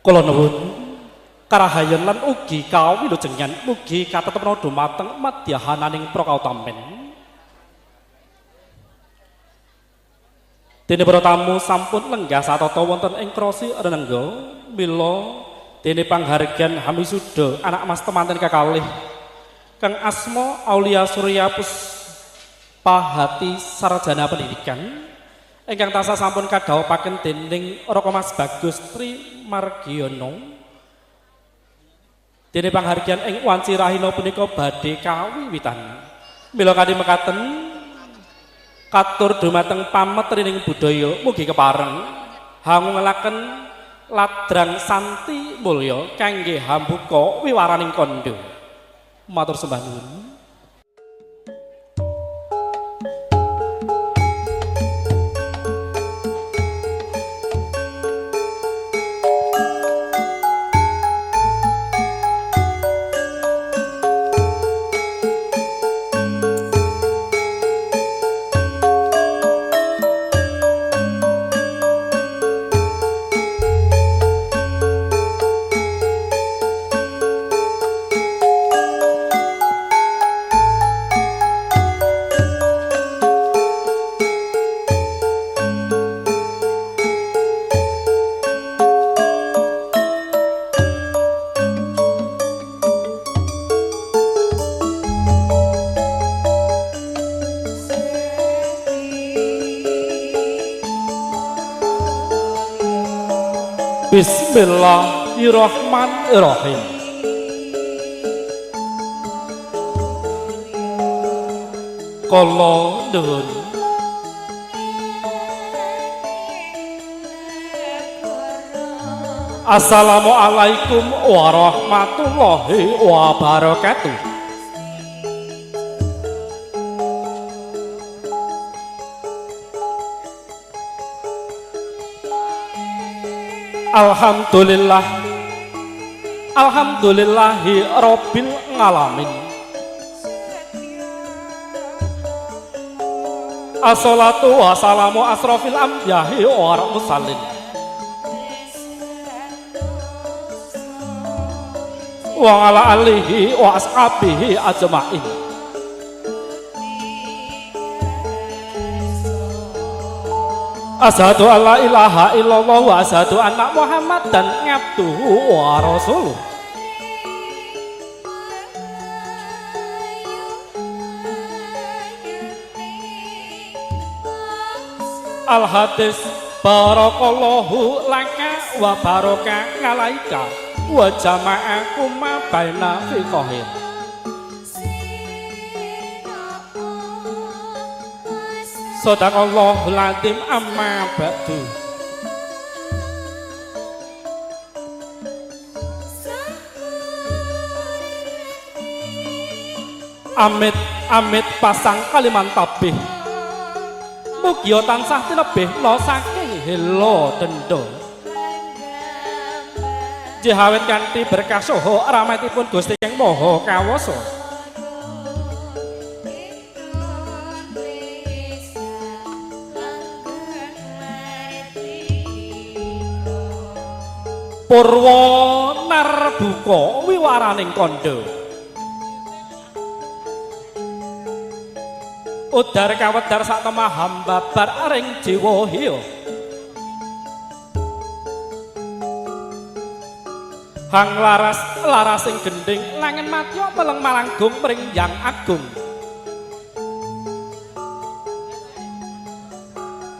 Kula nuwun karahayon lan ugi kawilujengan mugi katetepna dumateng madyahananing prakautamen. Dene para tamu sampun lenggah satata wonten ing krosi renengga, mila dene panghargyan hamisuda anak mas temanten kekalih kang asma Aulia Surya Puspahati Sarjana Pendidikan ingkang tansah sampun kadhawuhaken dening Raka Mas Bagus Tri Margiono. Dene panghargyan ing wanci rahina punika badhe kawiwitan. Mila kanthi mekaten katur dumateng pametrining budaya mugi kepareng hangungelaken ladrang santi mulya kangge hambuka wiwaraning kandha. Matur sembah nuwun. Bismillahirrahmanirrahim. Kala nuwun Assalamualaikum warahmatullahi wabarakatuh. Alhamdulillah, alhamdulillahi rabbil ngalamin. Assalatu wassalamu asrofil anbiya'i wal mursalin wa ala alihi wa ashabihi ajmain. Asyhadu alla ilaha illallah wa asyhadu anna Muhammadan abduhu wa rasuluh. Al hadis barakallahu laka wa baraka ngalaika wa jama'akuma baina fi khair. Sadaqallahul azim amma ba'du. Amit amit pasang kaliman tabih. Mugia tansah tinebihna saking hela denda. Jihawet kanthi berkah saha rahmatipun Gusti Kang Maha Kawasa. Purwa narbuka wiwaraning kandha. Udar kawedar sak temah hambabar ring jiwa hiya. Hang laras larasing gendhing langen matya meleng malanggung mring Yang Agung.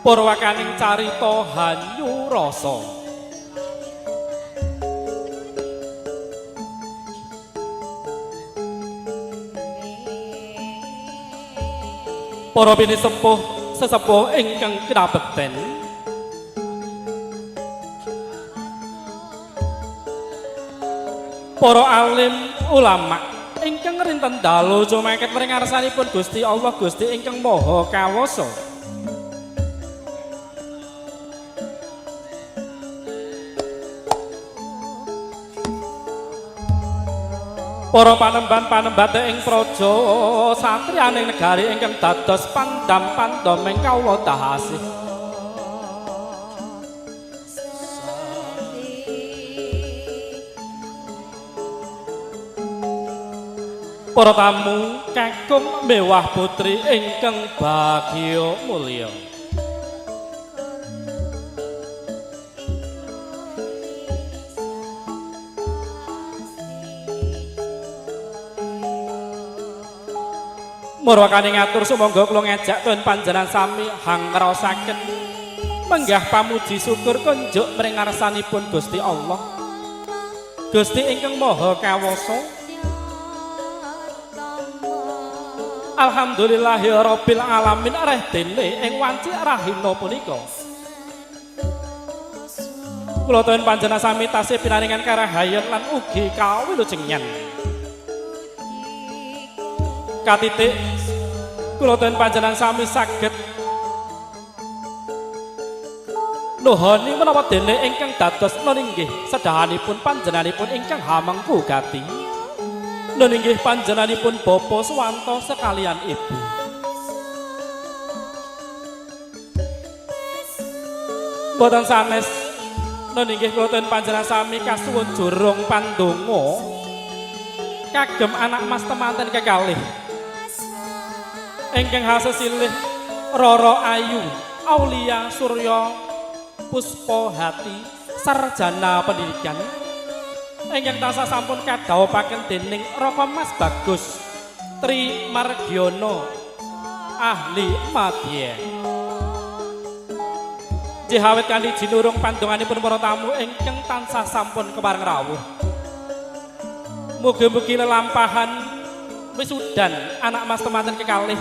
Purwakaning carita hanyu rasa. Para pinisepuh sesepuh ingkang kinabekten, para alim ulama ingkang rinten dalu jumangket mring ngarsanipun Gusti Allah Gusti ingkang Maha Kawasa. Para panemban-panembate ing praja satriyaning negari ingkang dados pandam-pandom ing kawula dahasih. Para tamu kakung mewah putri ingkang bagya mulya. Murwakane ngatur sumangga kula ngejak tuwin panjenengan sami hangraosaken menggah pamuji syukur kunjuk mring ngarsanipun Gusti Allah. Gusti ingkang Maha Kawasa. Alhamdulillahirabbil alamin areh dene ing wanci rahina punika. Kula tuwin panjenengan sami tasih pinaringan karahayon lan ugi kawilujengan. Katitik kula tuwin panjenengan sami saged nuhoni menapa dene ingkang dados noninggih sedahanipun panjenenganipun ingkang hamengku gati. Noninggih panjenenganipun Bapak Suwanto sekalian Ibu. Boten sanes noninggih kula tuwin panjenengan sami kasuwun jurung pandonga kagem anak mas temanten kekalih ingkang hasesilih Roro Ayu Aulia Surya Puspa Hati sarjana pendidikan ingkang tansah sampun kadhawuhaken dening Raka Mas Bagus Tri Margiono ahli madya. Jihawit kanthi jinurung pandonganipun para tamu ingkang tansah sampun kepareng rawuh. Mugi-mugi lelampahan wisudan anak mas temanten kekalih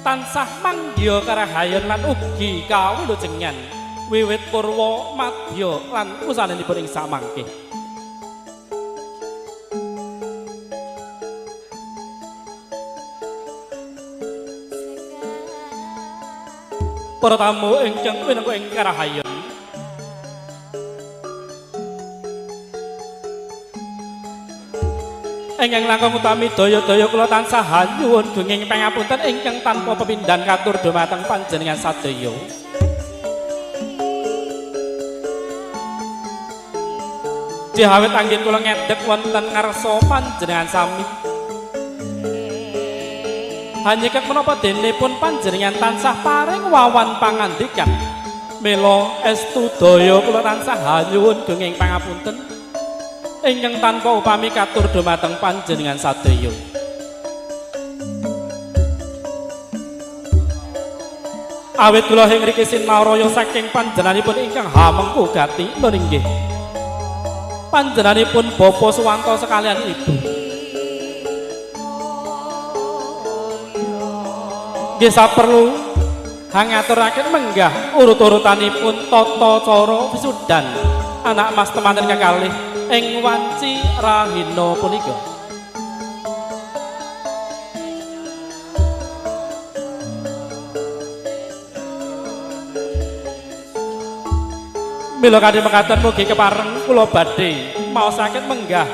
tansah manggiya karahayon lan ugi kawilujengan wiwit purwa madya lan wusanipun ing samangke. Para tamu ingkang winengku ing karahayon, ingkang langkung utami daya-daya kula tansah nyuwun gunging pangapunten ingkang tanpa pepindhan katur dumateng panjenengan sadaya. Jihawit anggen kula ngedhek wonten ngarsa panjenengan sami. Hanyekek menapa dene pun panjenengan tansah paring wawan pangandikan. Mila estu daya kula tansah nyuwun gunging pangapunten ingkang tanpa upami katur dumateng panjenengan sadaya. Awit kula ing ngriki sinaraya saking panjenenganipun ingkang hamengku gati nuninggih panjenenganipun Bapak Suwanto sekalian Ibu. Nggih saperlu hangaturaken menggah urut-urutanipun tata cara wisudan anak mas temanten kekalih ing wanci rahina punika. Mila kanthi mekaten mugi kepareng kula badhe maosaken menggah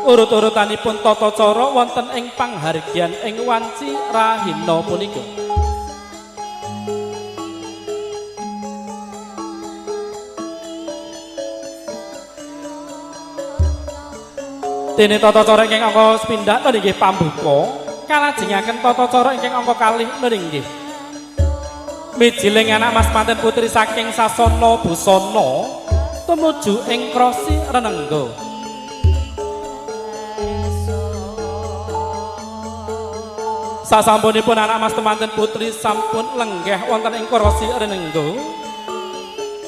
urut-urutanipun tata cara wonten ing panghargyan ing wanci rahina punika. Dene tata cara ingkang angka sepindhah inggih pambuka, kalajengaken tata cara ingkang angka kalih inggih mijiling anak mas manten putri saking sasana busana tumuju ing krosi renengga. Sasampunipun anak mas temanten putri sampun lenggah wonten ing krosi renengga,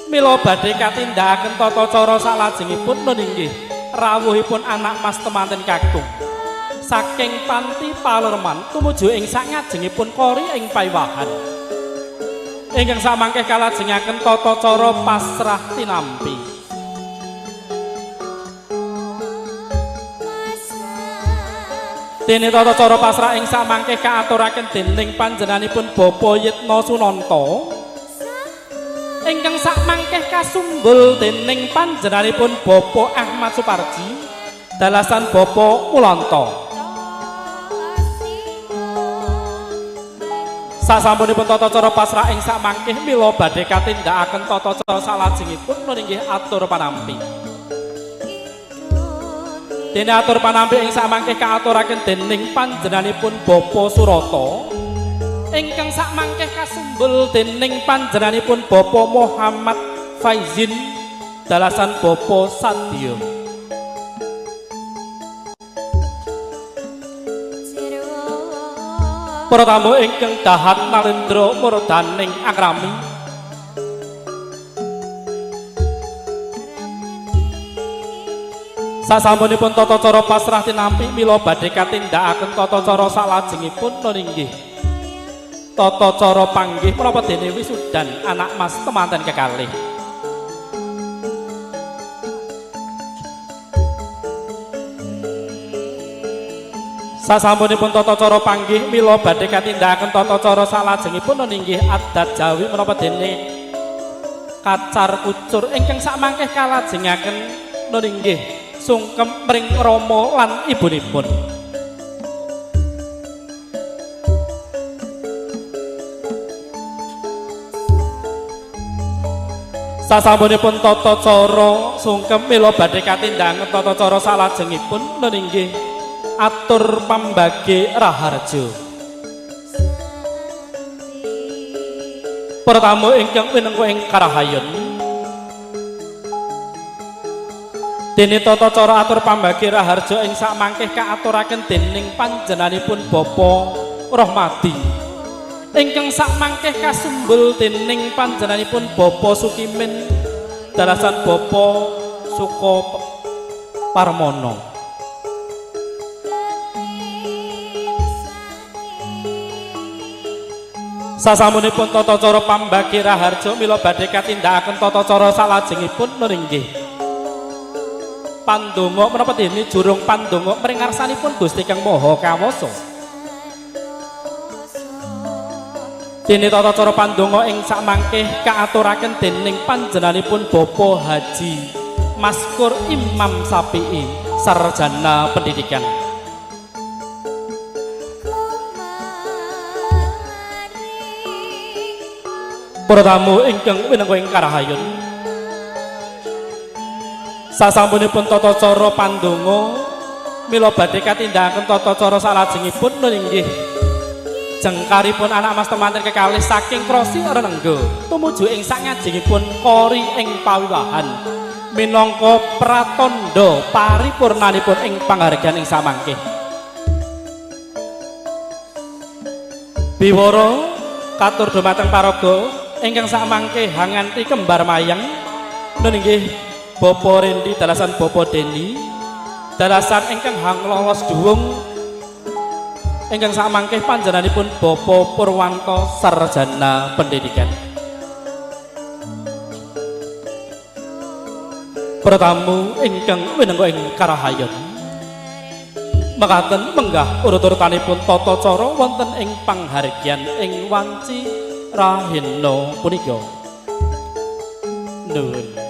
mila badhe katindakaken tata cara salajengipun inggih rawuhipun anak mas temanten kakung saking panti Palerman tumuju ing sangajengipun kori ing paiwahan ingkang samangke kalajengaken tata cara pasrah tinampi. Dene tata cara pasrah ing samangke kaaturaken dening panjenenganipun Bapak Yitno Sunanta ingkang sakmangke kasumbul dening panjenenganipun Bapak Ahmad Suparji dalasan Bapak Mulanta. Sasampunipun tata cara pasrah ing sakmangke mila badhe katindakaken tata cara salajengipun inggih atur panampi. Dene atur panampi ing samangke kaaturaken dening panjenenganipun Bapak Surata ingkang sakmangke kasumbul dening panjenenganipun Bapak Muhammad Faizin dalasan Bapak Sadya. Para tamu ingkang dahat nalendra murdaning akrami, sasampunipun tata cara pasrah tinampi mila badhe katindakaken tata cara salajengipun inggih tata cara panggih menapa dene wisudan anak mas temanten kekalih. Sasampunipun tata cara panggih mila badhe katindakaken tata cara salajengipun inggih adat Jawi menapa dene kacar kucur ingkang sakmangke kalajengaken inggih sungkem mring rama lan ibunipun. Sasampunipun tata cara sungkem mila badhe katindakaken tata cara salajengipun inggih atur pambage raharja. Para tamu ingkang winengku ing karahayon, dene tata cara atur pambage raharja ing sakmangke kaaturaken dening panjenenganipun Bapak Rohmadi ingkang sakmangke kasumbul dening panjenenganipun Bapak Sukimin dalasan Bapak Suko Parmono. Sasampunipun tata cara pambagi raharja mila badhe katindakaken tata cara salajengipun inggih pandonga menapa dene jurung pandonga mring ngarsanipun Gusti Kang Maha Kawasa. Dene tata cara pandonga ing sakmangke kaaturaken dening panjenenganipun Bapak Haji Maskur Imam Sapi'i, sarjana pendidikan. Para tamu ingkang winengku ing karahayon, sasampunipun tata cara pandonga mila badhe katindakaken tata cara salajengipun inggih jengkaripun anak mas temanten kekalih saking Krosi Renenggo tumuju ing sangajengipun kori ing pawiwahan minangka pratandha paripurnanipun ing panghargyan ing samangke. Biwara katur dumateng paraga ingkang sakmangke hanganti kembar mayang inggih Bapak Rendi dalasan Bapak Deni dalasan ingkang hanglolos duwung ingkang sakmangke panjenenganipun Bapak Purwanto sarjana pendidikan. Para tamu ingkang winengku ing karahayon, mekaten menggah urut-urutanipun tata cara wonten ing panghargyan ing wanci rahina punika. Nuwun.